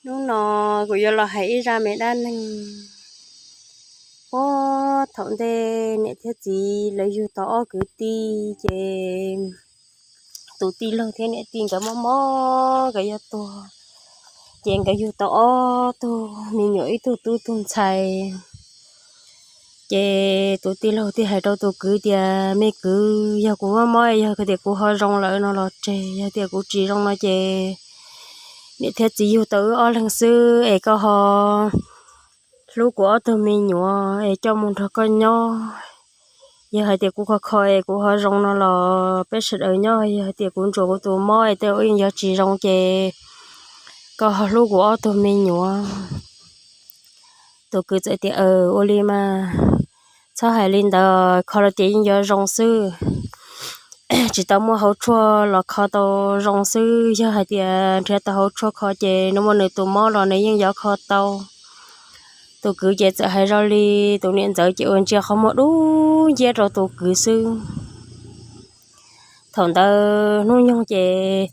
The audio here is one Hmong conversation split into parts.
Hnub no kuv yuav los hais ib zaj me dab neeg. Puag thaum ntej niam thiab txiv lawv yug tau ob kwv tij ces tus tij laug thiab niam tij nkawd mob mob nkawd yuav tuag, ces nkawd yug tau ob tug me nyuam ib tug tub tug ntxhais. Ces tus tij laug thiaj hais rau tus kwv tias, me kwv, yog kuv mob mob, yog tias kuv ho zoo lawm no los tseg, yog tias kuv tsis zoo no ces niam thiab txiv yug tau wb ob leeg xwb es koj ho hlub kuv ob tug me nyuam es coj mus nrog koj nyob. Yog hais tias kuv kho kho es kuv ho zoo no los peb sawv daws nyob, yog hais tias kuv ntsuas kuv tus mob es tej zaum yeej yuav tsis zoo ces koj ho hlub kuv ob tug me nyuam. Tus kwv txawm tias, ua li mas, txhob hais li ntawd, kho los tias yeej yuav zoo xwb. Tsis tau muaj hauv tshuaj los kho tau zoo xwb, yog hais tias nrhiav tau hauv tshuaj kho ces nws muaj nws tus mob los nws yeej yuav kho tau. Tus kwv ces txawm hais zoo li, tus niam ntxawm ces ua ntsia qhov muag dub nciab rau tus kwv xwb. Thaum ntawd hnub nyoog ces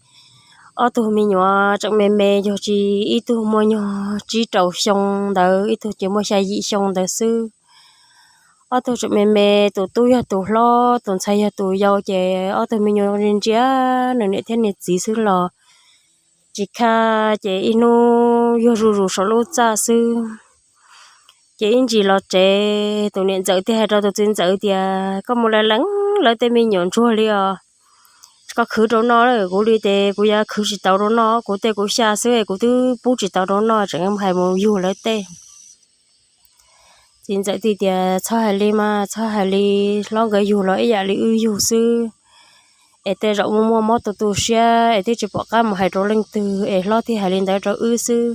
ob tug me nyuam tseem me me, yog tsis ib tug muaj nyuag tsib rau xyoo ntawd, ib tug ces muaj xya yim xyoo ntawd xwb. Ob tug tseem me me, tus tub yog tus hlob, tus ntxhais yog tus yau, ces ob tug me nyuam ntsia nws niam thiab nws txiv xwb los tsis khaj, ces ib hnub yuag zuj zus saum lub txaj xwb. Ces ib ntsis los tsev, tus niam ntxawm thiaj hais rau tus txiv ntxawm tias, koj mus lees lees lawv tej me nyuam ntsuag li os, koj khwv rau noj, kuv li ces kuv yuav khwv tsis tau rau noj, kuv tej kuv xya xwb kuv twb pub tsis tau rau noj, tseem hais mus yug lawv tej. Txiv ntxawm thiaj tias, txhob hais li mas, txhob hais li, hlob nkawd yug los ib yam li wb yug xwb, es tej zaum muaj muaj mob tu tu siab es twb tsis pom qab mus hais rau leej twg es hlob thiaj hais li ntawd rau wb xwb.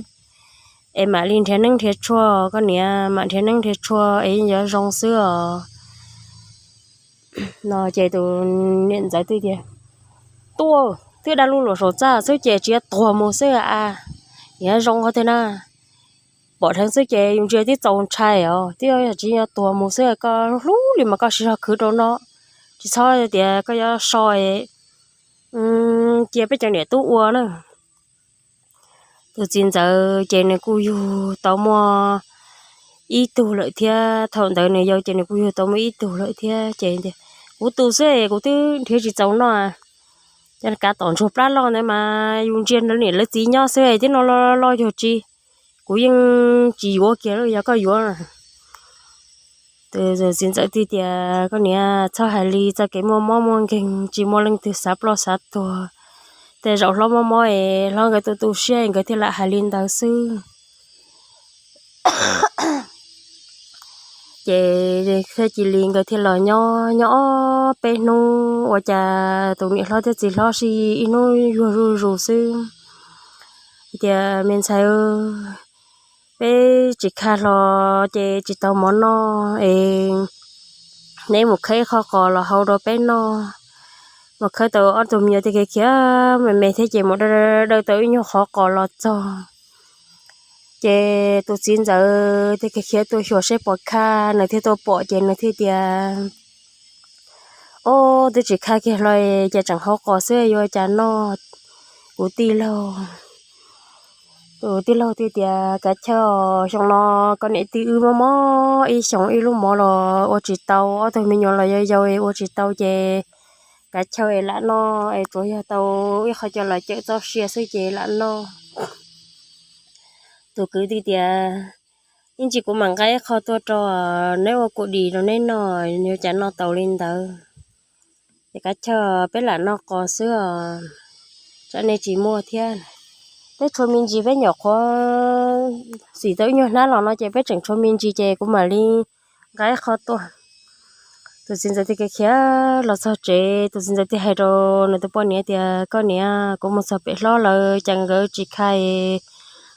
Es mam li nrhiav neeb nrhiav tshuaj, koj niam, mam nrhiav neeb nrhiav tshuaj es yeej yuav zoo xwb os. No ces tus niam ntxawm thiaj tias, tuaj, twb dab lub luam saum txaj xwb ces tsis yuav tuag mus xwb a, yuav zoo qhov twg na. Pom dheev xwb ces yus ntsia twb txaus ntshai os, twb yog tsis yuav tuag mus xwb, koj hlub li mas koj sim ho khwv rau no, tsis txhob tias koj yuav so cia peb cov niam tub ua na. Tus txiv ntxawm ces nws kuj yug tau muaj ib tug lawm thiab, thaum ntawd nws yau ces nws kuj yug tau muaj ib tug lawm thiab ces tias, kuv tus xwb kuv twb nrhiav tsis txaus noj, cov kav tom ntsuag plab loj ntawd mas yus ntsia lawv niam lawv txiv nyob xwb, twb no loj loj yog tsis, kuv yeej tsis yuav kiag li, yog koj yuav. Tus txiv ntxawm thiaj tias, koj niam, txhob hais li, txoj kev muaj mob muaj nkeeg tsis muaj leej twg xav ploj xav tuag, tej zaum hlob mob mob es hlob nkawd tu tu siab nkawd thiaj lam hais li ntawd xwb. Ces thiaj cia li nkawd thiaj los nyob nyob ob peb hnub, ua cas tus niam hlob thiab txiv hlob sib ib hnub yuag zuj zus xwb. Tias, me ntxhais, peb tsis khaj hlo ces tsis tau mov noj es neb mus khawb ib qho qos los hau rau peb noj. Mus khawb tau ob tug me nyuam thiaj khiav khiav me me thiab ces mus daws daws tau ib nyuag qhov qos los txog. Ces tus txiv ntxawm thiaj khiav khiav tuaj xyuas seb puas khaj, nws thiaj tuaj pom ces nws thiaj tias, ob, twb tsis khaj kiag hlo, ces tseem hau qos xwb, yuav cas noj. Kuv tij laug, tus tij laug thiaj tias, kav chawj, xyoo no koj niam tij wb mob mob ib xyoos ib lub mov los ua tsis tau, ob tug me nyuam los yau yau ua tsis tau ces kav chawj es lam noj es tsuas yog tau ib qho coj los cawm txoj sia xwb ces lam noj. Tus kwv thiaj tias, ib ntsis kuv mam nqa ib qho tuaj rau neb ua kuv dim rau neb noj, yuav cas noj tau li ntawd. Ces kav chawj peb lam noj qos xwb os, tsam nej tsis muaj thiab. Peb tshuav me ntsis, peb nyuam qhuav xim tau ib nyuag hnab los no ces peb tseem tshuav me ntsis ces kuv mam li nqa ib qho tuaj. Tus txiv ntxawm thiaj khiav los txog tsev, tus txiv ntxawm thiaj hais rau nws tus poj niam tias, koj niam, kuv mus txog pem hlob lawv, cas nkawd tsis khaj,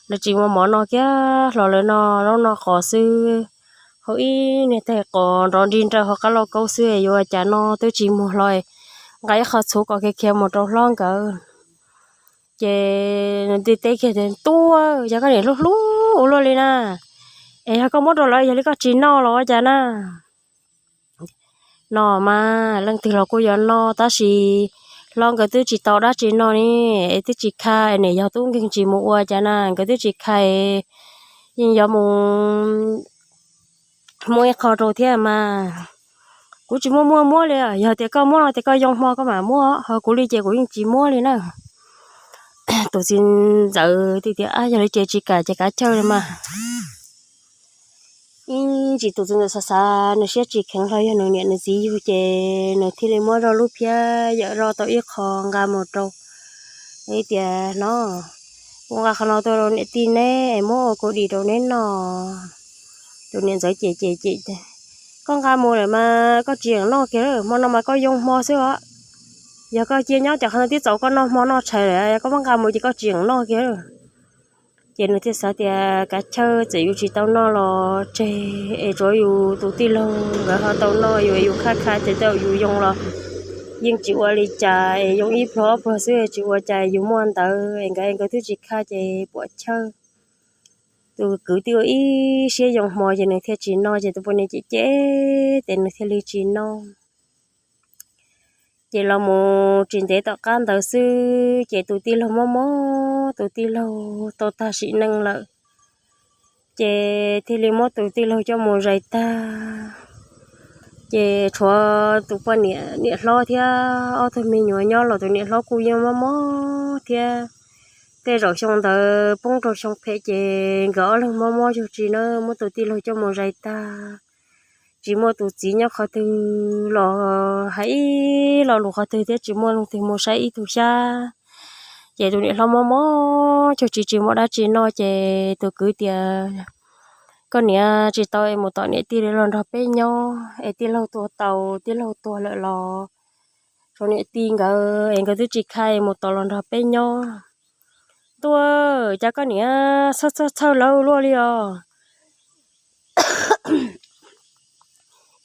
lawv tsis muaj mov noj kiag hlo, lawv noj zaub noj qos xwb, hau ib niag tais qos nrov nrig nrawj hauv qab lauj kaub xwb, yuav cas noj twb tsis muag hlo. Nqa ib qho txhuv kom khiav khiav mus rau hlob nkawd. Ces nws thiaj teb kiag tias, tuaj, yog koj niam hlub hlub ua luaj li na, es yog koj muab rau lawv, yog li koj tsis noj los ua cas na. Noj mas, leej twg los kuj yuav noj, tab sis Hlob nkawd twb tsis tau dab tsi noj ne, es twb tsis kha, niam yog tub nkeeg tsis mus ua cas na, nkawd twb tsis kha, yeej yuav mus muab ib qho rau thiab mas. Kuv tsis muaj muaj muab li, yog tias koj muab no tias koj yoo hmo koj mam muab, ho kuv li ces kuv yeej tsis muab li na. Tus txiv ntxawm tias, Ab, yog li ces tsis kam ces kav chawj li mas. Ib ntsis tus txiv ntxawm xav xav nws siab tsis kheev hlo yog nws niam nws txiv yug ces nws thiaj li muab zoj lub phiab yawm zoj tau ib qho nqa mus rau, tias, No, kuv nqa qhov no tuaj rau niam tij neb es muab ua kua dis rau neb noj. Tus niam ntxawm cem cem cem, Koj nqa mus lawm mas koj tsis yeem noj kiag, hmo no mas koj yoo hmo xwb os. Yog koj cia nyob ces qhov no twb txaus koj noj hmo noj tshais lawm, koj muab nqa mus ces koj tsis yeem noj kiag. Ces nws thiaj xav tias, Kav chawj, txawm yus tsis tau noj los tseg, es tsuav yus tus tij laug nkawd ho tau noj, yus es yus khaj kha ces tau yus yoo los yeej tsis ua li cas, es yoo ib pluag ob pluag xwb tsis ua cas, yus muaj ntawd es nkawd es nkawd twb tsis khaj ces puam chawj. Tus kwv twb ua ib siab yoo hmo ces nws thiaj tsis noj, ces tus poj niam cem cem ces nws thiaj li tsis noj. Ces los mus tsis ntev tom qab ntawd xwb ces tus tij laug mob mob, tus tij laug tau tag sim neej lawm, ces thiaj li muab tus tij laug coj mus zais tag. Ces tshuav tus poj niam, niam hlob thiab ob tug me nyuam nyob los tus niam hlob kuj yeej mob mob thiab. Tej zaum xyoo ntawd poob rau xyoo phem ces nkawd ob leeg mob mob yug tsis na, muab tus tij laug coj mus zais tag, tsis muaj tus txiv nyob qhov twg los hais ib lo lus qhov twg thiab tsis muaj leej twg mus saib ib tug xyab. Ces tus niam hlob mob mob cuag tsis tsis muaj dab tsi noj ces tus kwv tias, Koj niam, tsis tau es mus tom niam tij li los nrog peb nyob, es tij laug tuag tau, tij laug tuag lawm los tshuav niam tij nkawd es nkawd twb tsis khaj, mus tom los nrog peb nyob. Ntuj, cas koj niam txhawj txhawj txhawj lawv luaj li os.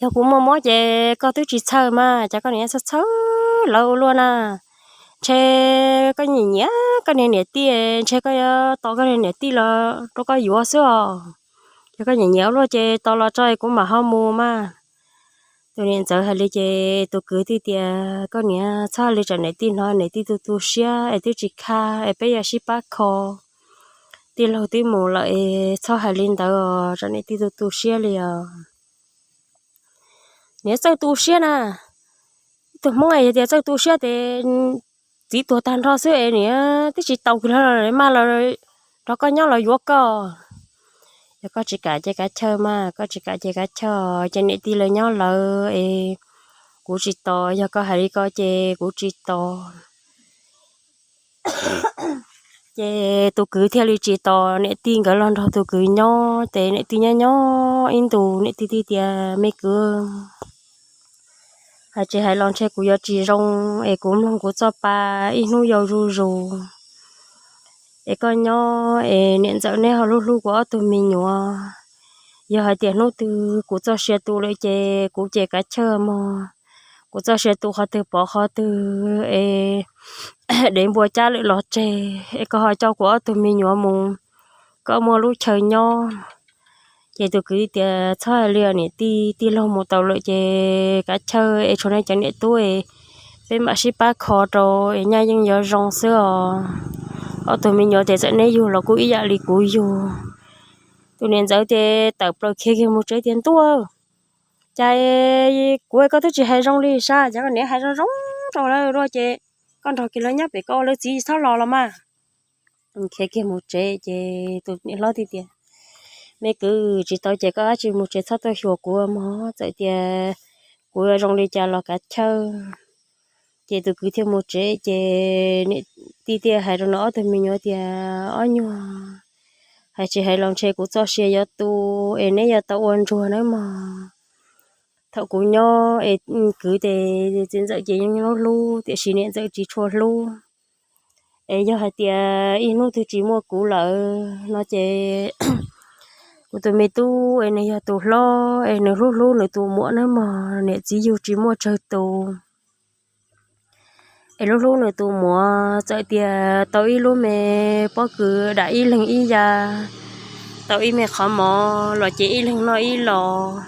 Yog kuv muaj mob ces koj twb tsis txhawj mas, cas koj niam txhawj txhawj lawv ua luaj na. Ntshe koj nyiam nyiam koj niag niam tij, ntshe koj yuav tos koj niag niam tij los rau koj yuav xwb os. Yog koj nyiam nyiam ua luaj ces tos los tso kuv mam ho mus mas. Tus niam ntxawm hais li ces tus kwv tij tias, Koj niam, txhob hais li tsam niam tij hnov, niam tij tu tu siab es twb tsis khaj es peb yuav sib pab kho. Tij laug twb mus lawm es txhob hais li ntawd os, tsam niam tij tu tu siab li os. Niam txawj tu siab na. Ib tug Hmoob yog tias txawj tu siab ces txiv tuag tag nrho xwb es niam twb tsis tau kiag los maj los nrog koj nyob los yuav koj. Yog koj tsis kam ces kav chawj mas, koj tsis kam ces kav chawj, ces niam tij lawv nyob lawv es kuv tsis tos, yog koj hais li ko ces kuv tsis tos. Ces tus kwv thiaj li tsis tos niam tij nkawd los nrog tus kwv nyob, ces niam tij nyob nyob ib ntus niam tij thiaj tias, Me kwv, hais tsis hais los ntshe kuv yuav tsis zoo es kuv mloog kuv txoj pa ib hnub yau zuj zus. Es koj nyob es niam ntxawm neb ho hlub hlub kuv ob tug me nyuam. Yog hais tias hnub twg kuv txoj sia tu lawm ces kuv ces kav chawj mog. Kuv txoj sia tu qhov twg pov qhov twg es dev npua cab lawm los tseg, es koj ho coj kuv ob tug me nyuam mus, koj muaj lub chaw nyob. Ces tus kwv tias, Txhob hais li os niam tij, tij laug mus tau lawm ces kav chawj es tshuav nej cov niam tub es peb mam sib pab kho rau es nyaj yeej yuav zoo xwb os. Ob tug me nyuam ces txawm neb yug los kuj ib yam li kuv yug. Tus niam ntxawv ces tawm plaws khiav kiag mus tsev tias, Ntuj, cas kuv koj twb tsis hais zoo li sas, cas koj niam hais zoo zoo rau lawv dua ces koj nrog kiag lawv nyob pem, koj ua lawv txiv txhob los los mas. Khiav kiag mus tsev ces tus niam hlob thiaj tias, Me kwv, tsis tau ces koj dab tsi mus tsev, txhob tuaj xyuas kuv mog, txawm tias kuv yuav zoo li cas los kav chawj. Ces tus kwv thiaj mus tsev ces niam tij thiaj hais rau nws ob tug me nyuam tias, Ob nyuag, hais tsis hais los ntshe kuv txoj sia yuav tu es neb yuav tau ua ntsuag nawb mog. Thaum kuv nyob es kwv ces txiv ntxawm ces yeej hlub hlub tiam sis niam ntxawm tsis tshua hlub. Es yog hais tias ib hnub twg tsis muaj kuv lawm no ces kuv tus me tub es nws yog tus hlob es nws hlub hlub nws tus muam nawb mog, niam txiv yug tsis muaj tsawg tus. Es hlub hlub nws tus muam, txawm tias tau ib lub me pob kws dam ib leeg ib ya, tau ib me qhov mov los ces ib leeg noj ib los.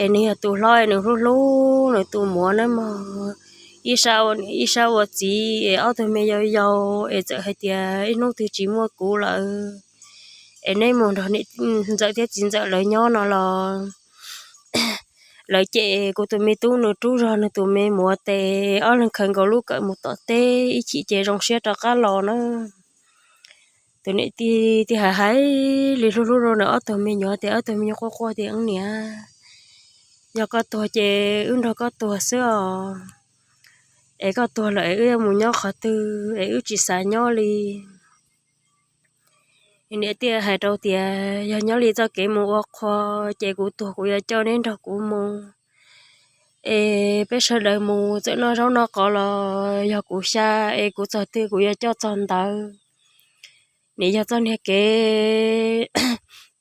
Es nws yog tus hlob es nws hlub hlub nws tus muam nawb mog. ib sab ua niam ib sab ua txiv es ob tug me yau yau es txawm hais tias ib hnub twg tsis muaj kuv lawm es neb mus nrog niam ntxawm thiab txiv ntxawm lawv nyob no los lawv cem kuv tus me tub nws rub zog nws tus me muam tes, ob leeg khaws nkaus lub kawm mus tom teb, ib chim ces zoo siab rov qab los na. Tus niam tij thiaj hais hais li hlub hlub rau nws ob tug me nyuam tias, ob tug me nyuam quaj quaj tias, Niam, yog koj tuag ces wb nrog koj tuag xwb os, es koj tuag lawm es wb yuav mus nyob qhov twg es wb tsis xav nyob li. Niam thiaj hais rau tias, Yog nyob li txoj kev mus ua qhua ces kuv tuag kuv yuav coj neb nrog kuv mus, es peb sawv daws mus txawm noj zaub noj qos los yog kuv xya, es kuv txog twg kuv yuav coj txog ntawd. Niam, yog txoj niag kev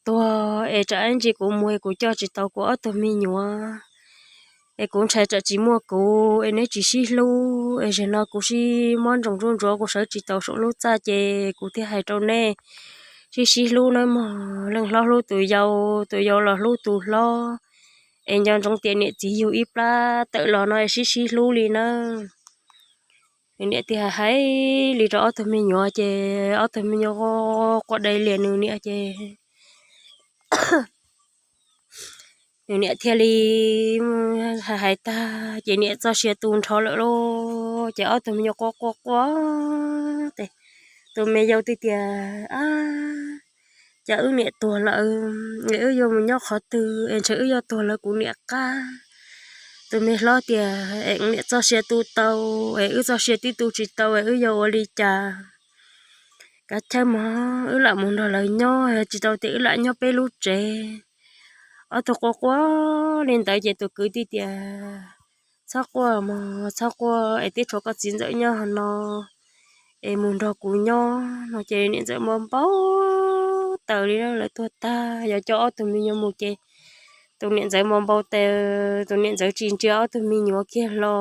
tuag es tsam ib ntsis kuv mus es kuv coj tsis tau kuv ob tug me nyuam, es kuv ntshai tsam tsis muaj kuv es neb tsis sib hlub, es zaum no kuv sib muab ntsoov ntsuab ntsuav kuv sawv tsis tau saum lub txaj ces kuv thiaj hais rau neb sib sib hlub nawb mog. Leej hlob hlub tus yau, tus yau los hlub tus hlob, es nco ntsoov tias niam txiv yug ib plab tawm los no es sib sib hlub li nawb. Nws niam thiaj hais li rau ob tug me nyuam ces ob tug me nyuam quaj dai lias nws niam ces nws niam thiaj li hais hais tag ces niam txoj sia tu nrho lawm lauj. Ces ob tug me nyuam quaj quaj quaj tes tus me yau thiaj tias, Ab, cas wb niam tuag lawm es wb yuav mus nyob qhov twg es ntshe wb yuav tuag lawv kuv niam qab. Tus me hlob tias, Es niam txoj sia tu tau es wb txoj sia twb tu tsis tau es wb yuav ua li cas? Kav chawj mog, wb lam mus nrog lawv nyob, yog tsis tau tias wb lam nyob peb lub tsev. Ob tug quaj quaj li ntawd ces tus kwv thiaj tias, Txhob quaj mog, txhob quaj es tib tshuav koj txiv ntxawm nyob no es mus nrog kuv nyob no. Ces niam ntxawm npau npau taws li lawv tuag tag, yog coj ob tug me nyuam mus ces tus niam ntxawm npau npau taws, tus niam ntxawm tsis ntsia ob tug me nyuam kiag hlo.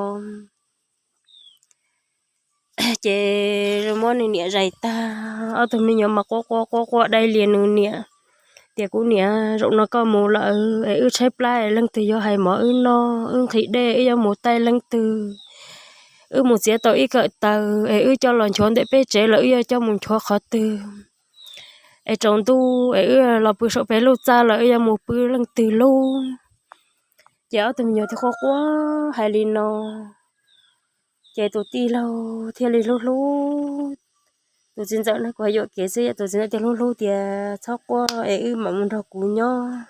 Ces muab nws niam zais tag, ob tug me nyuam mas quaj quaj quaj quaj dai lias nws niam tias, Kuv niam, zaum no koj mus lawm es wb tshaib plab es leej twg yuav hais mov wb noj, wb nqhis dej wb yuav mus taij leej twg, wb mus txiav tau ib kawm taws es wb coj los nchuav ntawm peb tsev los wb yuav coj mus nchuav qhov twg, es tsaus ntuj es wb los pw saum peb lub txaj los wb yuav mus pw leej twg lub. Ces ob tug me nyuam thiaj quaj quaj hais li no. Ces tus tij laug thiaj li hlub hlub tus txiv ntxawm no, kuv hais yuam kev xwb, tus txiv ntxawm thiaj hlub hlub tias, Txhob quaj es wb mam mus nrog kuv nyob.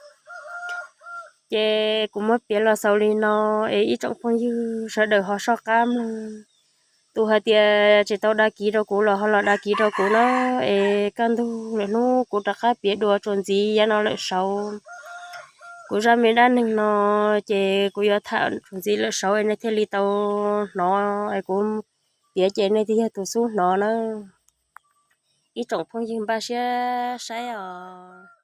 Ces kuv muab piav los xaus li no es ib tsoom phooj ywg sawv daws ho soj qab mloog. Tus hais tias tsis tau dag kiv rau kuv los ho los dag kiv rau kuv na, es kaj ntug lwm hnub kuv rov qab piav dua txuas ntxiv yav no lawm saud. Kuv zaj me dab neeg no ces kuv yuav tham txuas ntxiv lawm saud es nej thiaj li tau hnov es kuv piav ces nej thiaj yog tus xub hnov na. Ib tsoom phooj ywg npaj siab saib os.